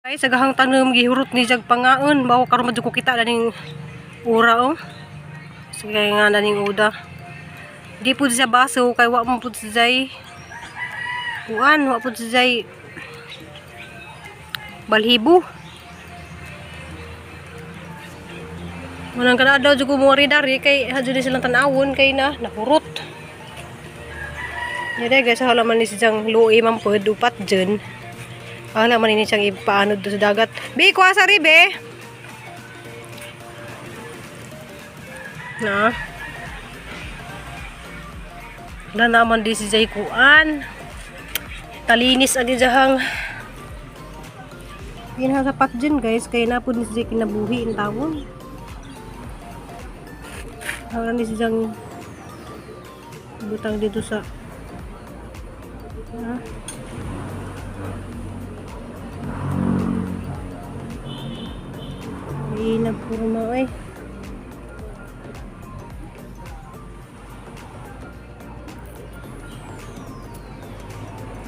Ay, sa gahang tanom gihurot ni jag pangaon, bawo karon madyo ko kita na ning ura oh. Sige nga na ning uda. Di pud siya baso kay wa mo pud siya kuan, wa pud siya balhibo. Manang kada adlaw jud ko mo dari kay hadyo ni silang tan-awon kay na nahurot. Yun guys, halaman ni siyang luoy man pud upat dyan. Halaman ni siyang ipaanod do sa dagat. Bi, kuha sa ribe. Na. Na naman di si Jay kuan. Talinis ang ijahang. Yun ha sapat dyan guys, kay napod ni si Jay kinabuhi in tawon. Halaman ni si Jang butang dito sa. Ha? Ay, nagpurma ay.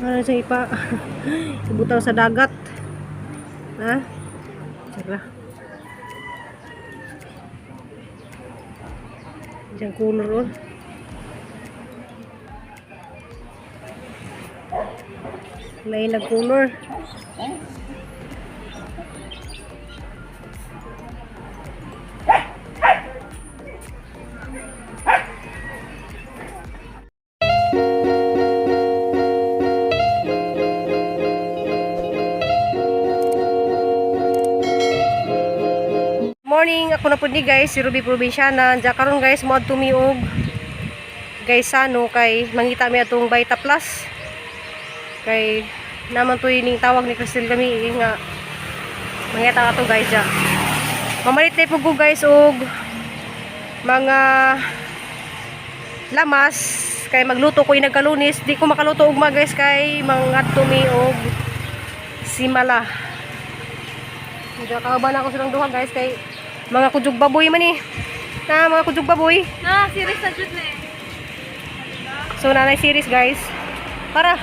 Ano siya ipa? Ibutaw sa dagat. Ha? Tara. Diyan color oh. May nag-color. Morning, ako na po ni guys, si Ruby Provinciana. Diyan karon guys, mo tumiog guys ano kay mangita mi atong Vita Plus. Kay naman to ning tawag ni Crystal kami eh, nga mangita ato guys ja. Mamalit na po ko guys og mga lamas kay magluto ko inagkalunis, di ko makaluto ugma guys kay mangadto mi og simala. Medyo kauban ako silang duha guys kay mga kujog baboy man eh. Na mga kujog baboy. Na, series na jud na eh. So nanay series guys. Para.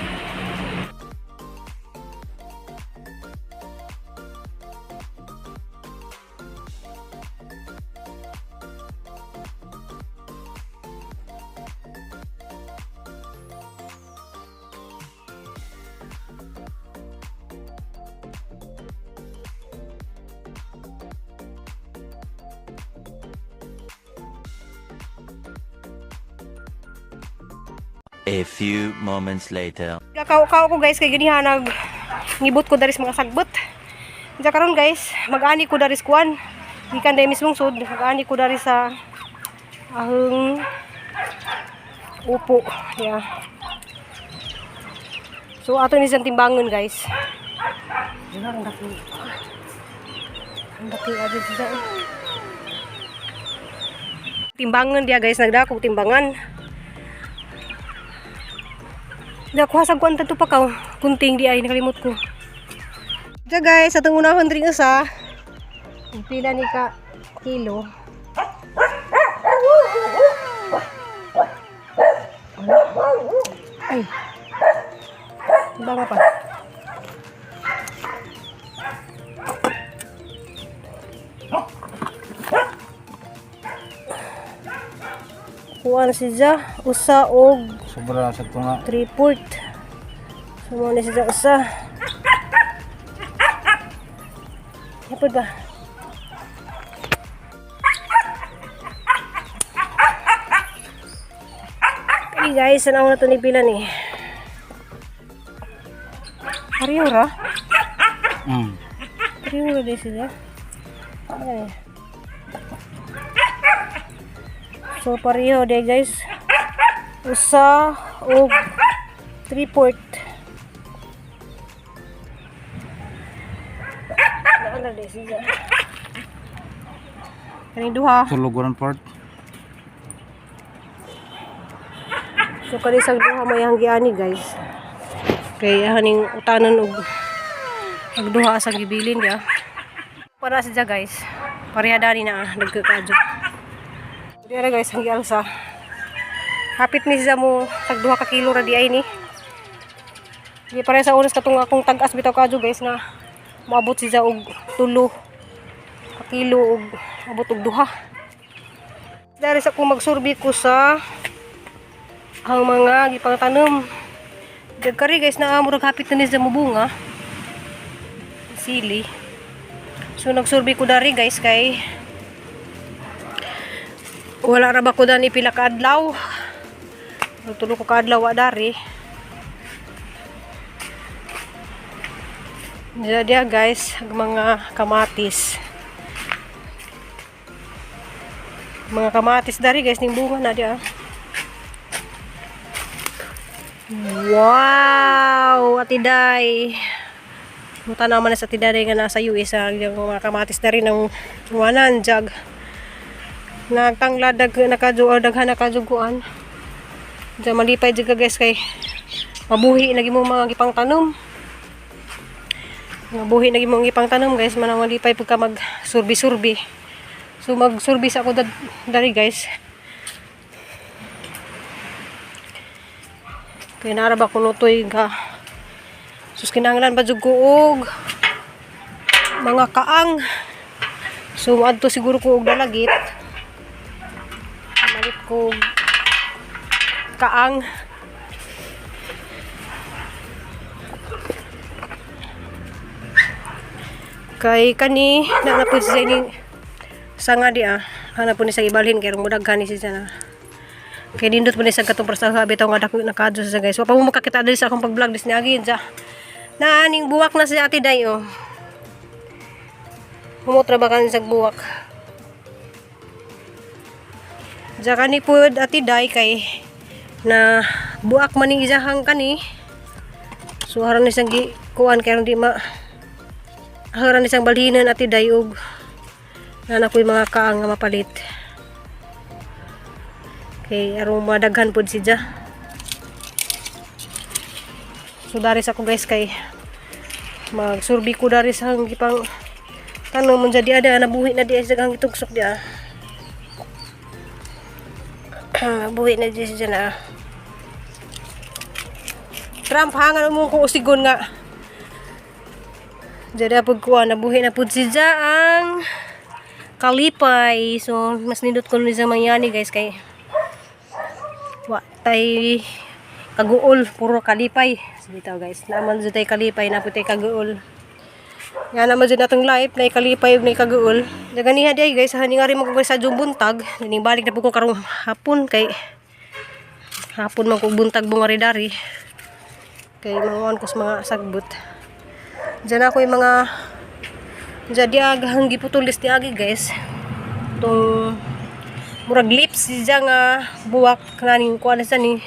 A few moments later. Kakaw ko guys kay ganiha nag ngibot ko daris mga sagbot. Diya karon guys, mag-ani ko daris kuan. Gikan dai mismong sud, mag-ani ko daris sa ahong upo. Yeah. So ato ni siyang timbangon guys. Diba, ang daki. Ang daki adi siya. Eh. Timbangan dia guys, nagdako timbangan. Di ako hasag kuan to pa ka. Kunting di ay nakalimot ko. Diya guys, atong unahon dring usa. Ang pila ni ka kilo. Ay. Banga pa. Kuha na siya usa og Sobra sa tunga. 3/4. So, muna siya usa. Yapod ba? Hey guys, saan na ito ni Pila ni? Pareho ra? Pareho ra din sila. Ay. So, pareho de guys. Usa og 3/4. Ano na siya? Kaning duha. Tulog one part. So kani sa duha may hanggiani guys. Kay haning utanon og og duha sa gibilin ya. Para siya guys. Pareha dani na ah, nagkakadyo. Diya na guys hanggi alsa. Hapit ni siya mo tag duha ka kilo ra di ay ni. Di pareha sa oras katong akong tag-as bitaw kadyo guys nga Moabot siya og 3 ka kilo og abot og 2. Dari sa kung magsurvey ko sa ang mga gipangtanom. Kari guys, na murag hapit na ni sa mubunga. Sili. So nagsurvey ko dari guys kay wala ra ba ko dani pila ka adlaw. 3 ko ka adlaw wa dari. Diya diya guys, ang mga kamatis. Mga kamatis dari guys, ning bunga na diya. Wow, Ate Day. Muta naman na sa Ate Day nga nasa US ang yung mga kamatis dari ng wanan jag. Nagtanglad dag nakajuo daghan nakajuguan. Diyan malipay jud ka guys kay mabuhi na gimo mga gipangtanom. Mabuhi na gimo ang gipangtanom guys, manang malipay pagka mag surbi-surbi. So mag-survey sa ako dari guys. Kaya naara ba kuno toy ga. Sus, kinahanglan ba jud ko og mga kaang. So moadto siguro ko og dalagit. Malit ko og kaang. Kay kani na na pud siya ning sanga di ah. Hanap po ni sa ibalhin kay rong mudaghan ni siya na. Kay nindot po ni sa katong prastaha bitaw nga dako nakadyo siya guys. Wa pa mo makakita diri sa akong pag-vlog dis niagi sa. Na aning buwak na siya Ate Day oh. Humutra ba kan sa buwak? Diya kani pod Ate Day kay na buak man ning isahang kani. So haran ni siyang gi kuan kay di ma haran ni siyang balhinan Ate Day og na ko'y mga kaang nga mapalit. Kay arong madaghan pod siya. So dari sa ko guys kay magsurvey ko dari sa gipang tanong man di ada nabuhi na di sa gang gitugsok di ah. Buhi na di siya na. Trump hangan mo ko usigon nga. Jadi pag kuha nabuhi na pud siya ang kalipay. So mas nindot ko ni sa mangyani guys kay wa tay kaguol, puro kalipay. So bitaw guys, naman jud tay kalipay na tay kaguol. Nga naman jud natong life na kalipay ug na kaguol. Daganiha di guys, hani nga rin mo sa buntag, ning balik na pud ko karong hapon kay hapon man ko buntag bunga ri dari. Kay manguan ko sa mga sagbot. Diyan ako yung mga jadi agahan giputulis ni agi guys. Tong murag lips siya nga buwak naning kuan sa ni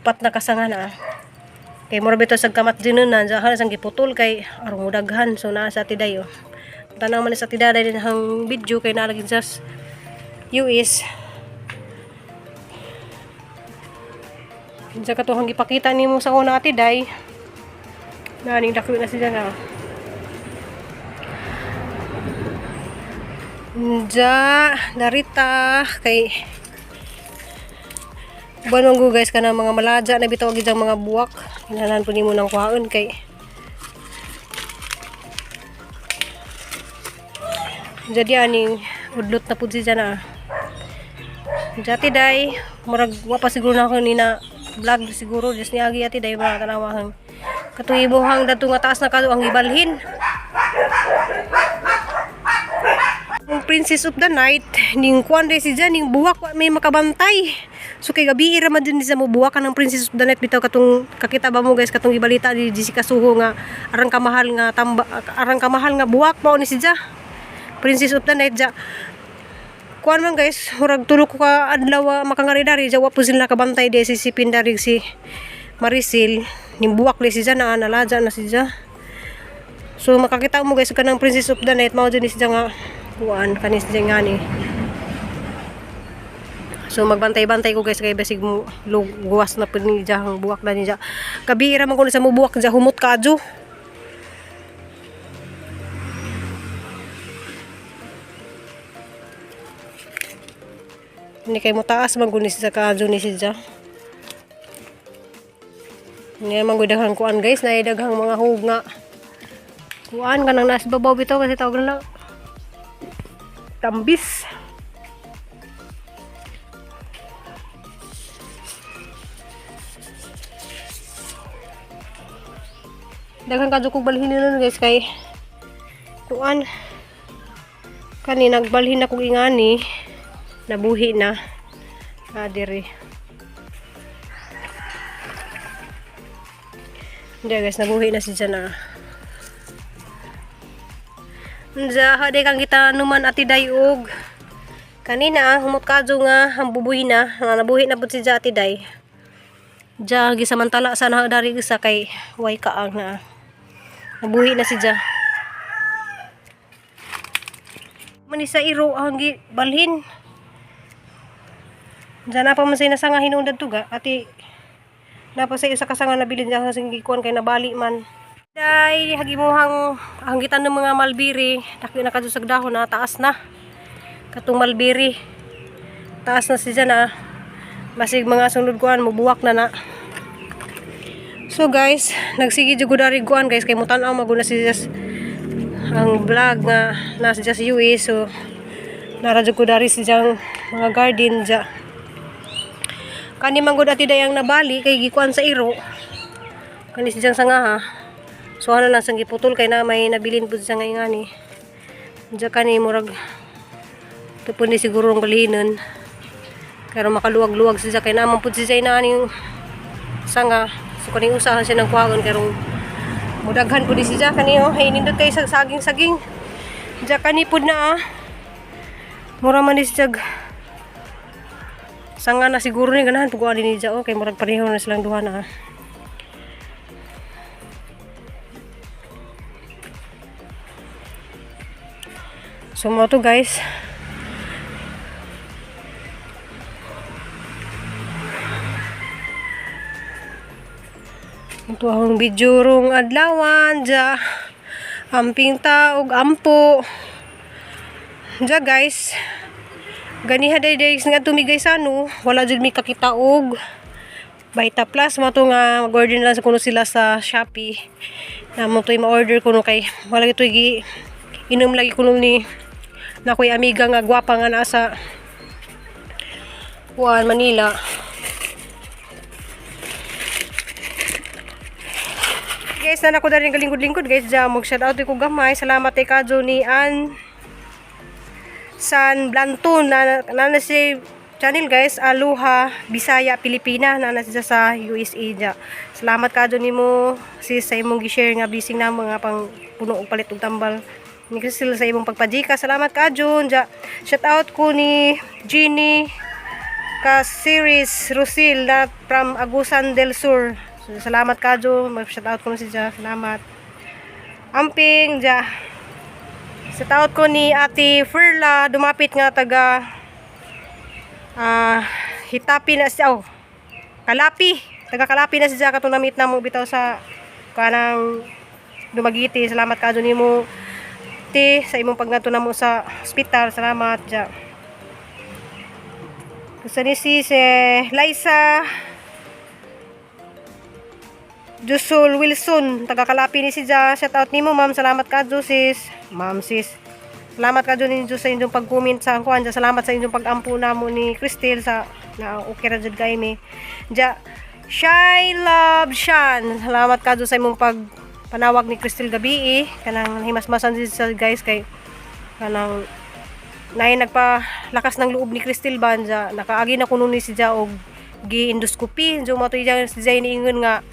upat na kasanga na. Kay murag bitaw sa kamat dinunan sa halas ang giputol kay arong mudaghan, so naa sa tiday oh. Tanaw man sa tiday din ang video kay nalagin sa US. Unsa katuhang gipakita nimo sa una Ate Day? Naning dako na siya na. Nja, narita kay buwan man guys kana mga malaja na bitaw gid ang mga buwak. Kinahanglan po nimo nang kuhaon kay jadi aning udlot na pud siya na. Jati Day, murag wa pa siguro na ako ni na vlog siguro just niagi Ate Day mga tanawahang. Katong imuhang dadto nga taas na kadto ang ibalhin. Ang Princess of the Night ning kuan day si ning buwak wa may makabantay. So kay gabi ra man din sa mo buwak ng Princess of the Night bitaw katong kakita ba mo guys katong gibalita ni Jessica Suho nga arang kamahal nga tamba, arang kamahal nga buwak mao ni siya. Princess of the Night ja. Kuan man guys, murag tulo ko ka adlaw makangari dari ja wa po sila kabantay di si Pindari si Marisil ning buwak di siya na nalaja na siya. So makakita mo guys kanang Princess of the Night mao jud ni siya nga kuan kani siya nga ni. So magbantay-bantay ko guys kay basig mo guwas na pud ni ang buwak na niya. Kabira man ko sa mo buwak ja humot kadyo. Hindi kay mo taas man gud ni siya kadyo ni siya. Hindi man gud daghang kuan guys, na daghang mga hug nga. Kuan kanang nasa babaw bitaw kasi tawag na lang. Tambis. Daghan kadto kog balhin nun guys kay kuan kani nagbalhin na kog ingani, nabuhi na ah diri. Hindi guys, nabuhi na si Jana. Nza, hade kang kita numan ati dayog. Kanina, humot kadyo nga, ang bubuhi na, nga nabuhi na pud si Ja ati day. Ja, gisamantala sa na dari isa kay way kaang na. Nabuhi na si Ja. Mani sa iro ang gi balhin. Diyan na pa man say nasanga hinungdan tuga ati napa sa isa ka sanga nabilin diyan sa gikuan kay nabali man. Day hagimuhang hanggitan ng mga malbiri, dako na kadto sa dahon na taas na. Katong malbiri. Taas na siya na. Basig mga sunod kuan mubuwak na na. So guys, nagsige jud ko dari kuan guys kay mutan-aw maguna si Jas ang vlog nga nasa siya sa US, so nara jud ko dari si jang mga garden ja. Kani man gud ati dayang nabali kay gikuan sa iro. Kani si jang sanga ha. So ano lang sang giputol kay na may nabilin pud sa nga ngani. Diya kani murag tupon ni siguro ang balhinon. Pero makaluwag-luwag siya kay naman pud siya inaani sanga. So kani usahan siya ng kuwagon karong mudaghan pud ni siya kani oh, hey nindot kay sa saging-saging. Diya kani pud na ah. Mura man ni siya sanga na siguro ni ganahan pud ni niya oh, kay murag pareho na silang duha na ah. So mo to guys. Ito ang video rong adlawan ja. Amping ta og ampo. Ja guys. Ganiha day day nga tumigay sa ano, wala jud mi kakita og Vita Plus mo to nga mag-order na lang sa kuno sila sa Shopee. Na mo to'y ma-order kuno kay wala gito'y gi inom lagi kuno ni na ko'y amiga nga gwapa nga nasa Juan, Manila. Guys, na ako na rin kalingkod-lingkod guys. Diyan, mag-shout out ko gamay. Salamat kay Kadyo ni Ann San Blanton na na si channel guys, Aloha Bisaya Pilipina na na siya sa USA dya. Salamat kadyo nimo sis sa imong gi-share nga blessing na mga pang puno og palit og tambal ni Crystal sa imong pagpajika. Salamat kadyo dya. Shout out ko ni Jeannie ka series Rosil na from Agusan del Sur. So, salamat kadyo, mag-shout out ko na si dya. Salamat. Amping dya. Sa taot ko ni Ate Ferla, dumapit nga taga Hitapi na siya, oh, Kalapi. Taga Kalapi na siya katong namit na mo bitaw sa kanang Dumaguete. Salamat ka nimo te sa imong pagngadto namo sa ospital. Salamat ja. Gusto ni si Liza Jusol Wilson, taga Kalapi ni si Ja. Shout out nimo, ma'am. Salamat ka, sis. Ma'am, sis. Salamat ka ninyo sa inyong pag-comment sa kuan. Ja, salamat sa inyong pag-ampo namo ni Cristel sa na okay ra jud kay mi. Ja, Shy Love Shan. Salamat ka sa imong pag panawag ni Cristel gabi eh. Kanang himasmasan jud sa guys kay kanang nay nagpalakas ng loob ni Cristel Banja. Nakaagi na kuno ni si Ja og gi-endoscopy. Jo matoy ja si Ja niingon nga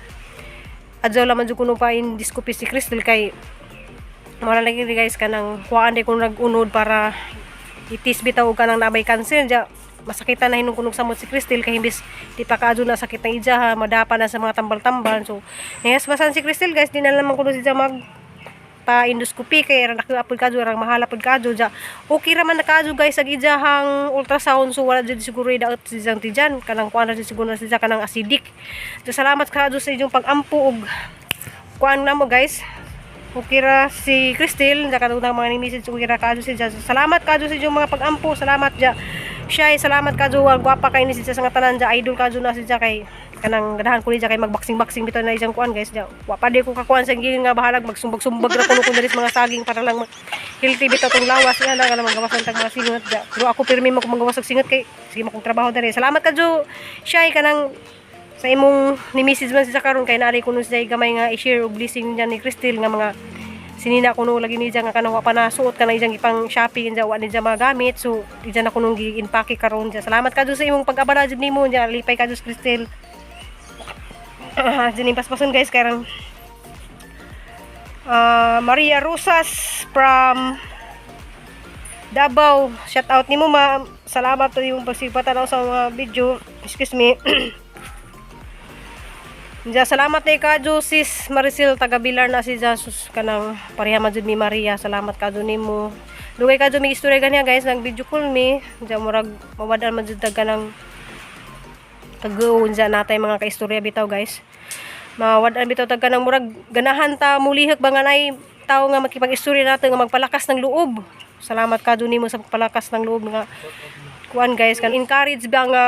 adyo laman jud kuno pa endoscopy si Crystal kay wala lagi rin guys kanang kuhaan di kuno nag-unod para itis bitaw og kanang nabay cancer ja masakitan na hinung kunog samot si Crystal kay imbis di pa kaadyo na sakit ng ija ha madapa na sa mga tambal-tambal. So nahasbasan si Crystal guys, di na naman kuno si ja mag pa endoscopy kay ra apod kadyo rang mahala pod kadyo ja. Okay ra man na kadyo guys ag ijahang ultrasound, so wala jud siguro daot si jang tijan kanang kuan ra jud siguro na si kanang acidic. So salamat kadyo sa inyong pag-ampo og kuan namo guys. Okay ra si Cristel ja katong mga ni message, okay ra kadyo si ja. So, salamat kadyo sa inyong mga pag-ampo. Salamat ja Shay, salamat kadyo, ang gwapa kay ni si ja sa nga tanan ja, idol kadyo na si ja kay Kanang ganahan ko niya kay magboxing-boxing bitaw na isang kuan, guys. Ja, wa pa di ko kakuan sa gilid nga bahalag magsumbag-sumbag ra kuno ko diri sa mga saging para lang healthy bitaw tong lawas nga na nga magawasan tag mga singot ja. Pero ako pirmi mo ko magawas og singot kay sige mo kong trabaho diri. Salamat ka jo. Shay kanang sa imong ni message man sa karon kay naari kuno siya gamay nga i-share og blessing niya ni Cristel nga mga sinina kuno lagi niya nga kanang wa pa nasuot kanang iyang ipang shopping niya, wa niya magamit, so diyan na kuno gi-impake karon diya. Salamat ka sa imong pag-abala jud nimo niya, lipay ka jud, Cristel. Ah, diyan paspason, guys, kay rang Maria Rosas from Davao, shout out nimo, ma'am. Salamat sa imong pagsigpatanaw sa mga video. Excuse me. Diya, salamat ni kadyo sis Maricel taga Bilar na si Jesus kanang pareha man jud mi Maria. Salamat kadyo nimo. Dugay kadyo mi istorya ganiya, guys, nag video call mi. Diya murag mawadan man jud ta kanang kag-uon diya natay mga kaistorya bitaw, guys. Mawadan bitaw tag kanang murag ganahan ta mulihok ba nga nay tao nga makipag-istorya nato nga magpalakas ng loob. Salamat kadyo nimo sa pagpalakas ng loob nga kuan, guys, kan encourage ba nga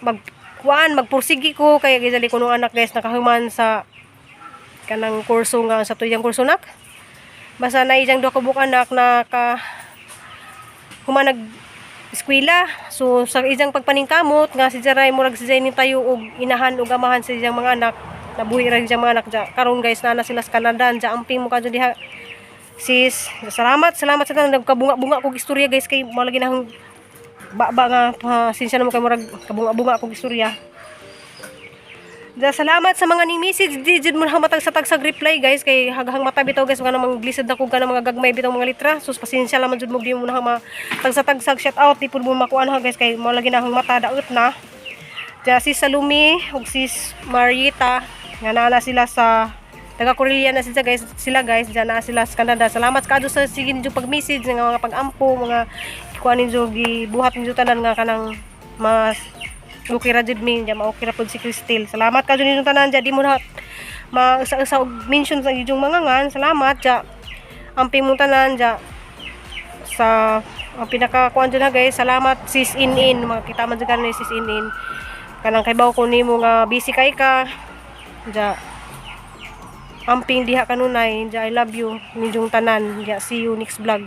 mag kuan magpursigi ko kay gizali ko nung anak, guys, nakahuman sa kanang kurso nga sa tuyang kurso nak basta na iyang duha ka buok anak na ka human nag eskwela. So sa iyang pagpaningkamot nga si Jaray murag si Jay tayo og inahan og amahan sa iyang mga anak, nabuhi ra iyang mga anak ja karon, guys, naa na sila sa Canada ja. Amping mo kadto diha, sis. Salamat, salamat sa tanan. Nagkabunga-bunga kog istorya, guys, kay mao lagi na akong ba nga pasensya na mo kay murag kabunga-bunga akong istorya. Da, salamat sa mga ni message, di jud mo na matag sa tagsag reply, guys, kay haghang mata bitaw, guys, mga namang glisod na kog ka mga gagmay bitaw mga litra. Sus, pasensya lang man jud mo, di mo na matag sa tagsag shout out, di pud mo makuan ha, guys, kay mo lagi na akong mata daot na. Da, si Salumi ug sis Marieta nga naa na sila sa taga Corelia na sila, guys, diyan na sila sa Canada. Salamat kaadto sa sige ninyo pag-message nga mga pag-ampo, mga kuan ninyo, gibuhat ninyo tanan nga kanang mas okay ra jud mi diya, ma-okay ra pud si Cristel. Salamat ka jud ninyong tanan diya, di mo na maisa-isa og mention sa inyong mga ngan. Salamat diya. Amping mong tanan diya sa ang pinaka kuan dyan ha, guys. Salamat sis In-In, mga kita man jud ni sis In-In. Kanang kaybaw ko nimo nga busy kay ka. Diya. Amping diha kanunay. Diya, I love you ninyong tanan. Diya, see you next vlog.